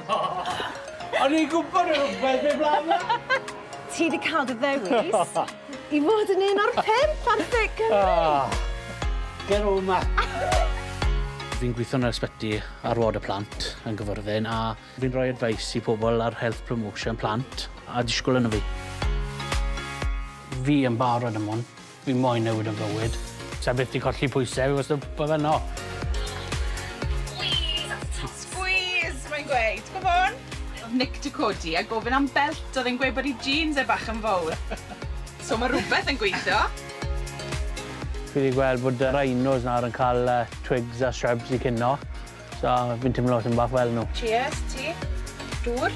O'n i'n gwybod y rhywbeth fe blaen na. Ti wedi cael dy ddewis i fod yn un o'r 5 ar Ffit Cymru. Ger o yma. Fi'n gweithio yn yr ysbyty ar ward y plant yn Gyfyrddin a fi'n rhoi advice i pobl ar health promotion plant a disgwyl yno fi. Fi yn barod am hwn. Fi moyn newid yn fywyd. Sa byth di colli pwysau, fi wastad bod fe no. Squeeze, mae'n gweud. Come on. Oedd Nick 'di codi a gofyn am belt, oedd e'n gweud bod ei jeans e bach yn fawr. So mae rhywbeth yn gweithio. Fi wedi gweld bod y rhinos nawr yn cael twigs a shrubs i cinio. So fi'n teimlo tipyn bach fel nhw. Cheers, ti. Dŵr.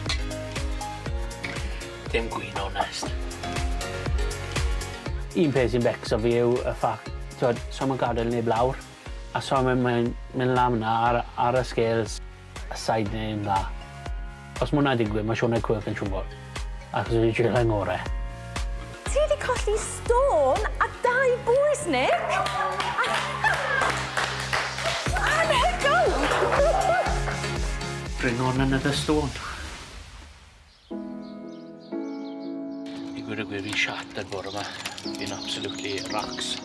Dim gwin, onest. Un peth sy'n becso fi yw y ffact, t'wod, so ma'n gadael neb lawr. A so mae'n mynd lan yna ar y scales, y side neu'n dda. Os ma' hwnna'n digwydd, mae Sioned Quirk yn siŵr. Achos fi wedi trio ngorau. Ti wedi colli stôn a 2 bwys, Nick! Anhygoel! Bring on another stone. I gweud y gwir, fi'n shattered bore yma. Fi'n absolutely rocks.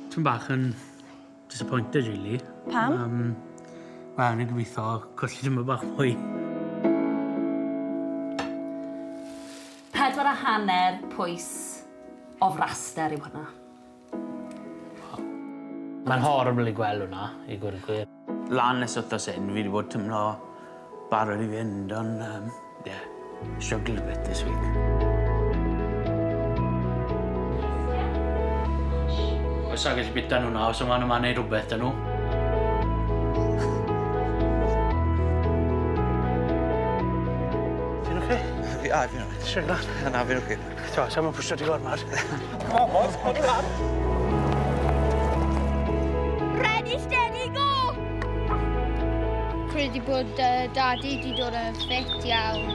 Ti'n bach yn disappointed, really. Pam? Wel, ni'n gobeithio colli dim bach mwy. 4.5 pwys o fraster yw hwnna. Mae'n horrible i gweld hwnna, i gweud y gwir. Lan nes wythnos hyn, fi wedi bod teimlo barod i fynd, ond, yeah, struggled a bit this week. Oes a gallu bita nhw nawr, so maen nhw'n neud rhywbeth 'da nhw. Ti'n oce? Fi, a, fi'n oce. Siarad lan? Na, na, fi'n oce. T'o, sa'n mynd pwysio ti gormod. Come on, boys, put it on. Ready, steady, go! Credu bod Daddy di dod yn ffit iawn.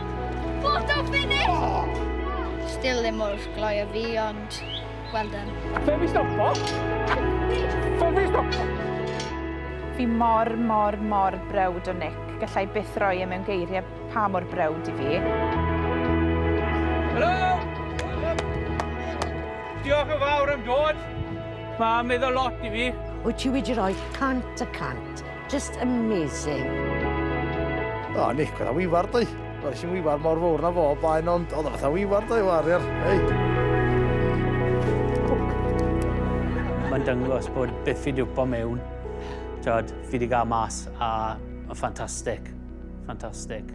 Photo finish! Still ddim mor gloi a fi, ond well done. Fe fi stopo? Fe fi stopo? Fi mor, mor, mor browd o Nick. Gallai byth roi e mewn geiriau pa mor browd i fi. Helo! Diolch yn fawr am dod. Mae'n meddwl lot i fi. Wyt ti wedi rhoi 100%. Just amazing. O, Nick, fatha wiwar, dwi. Wel, sy'n wiwar mor fawr na fo, blaen, ond oedd o fatha wiwar, dwi, war, hei. Mae'n dangos bod beth fi 'di wpo mewn, t'wod, fi 'di gael mas, a ffantastig. Ffantastig.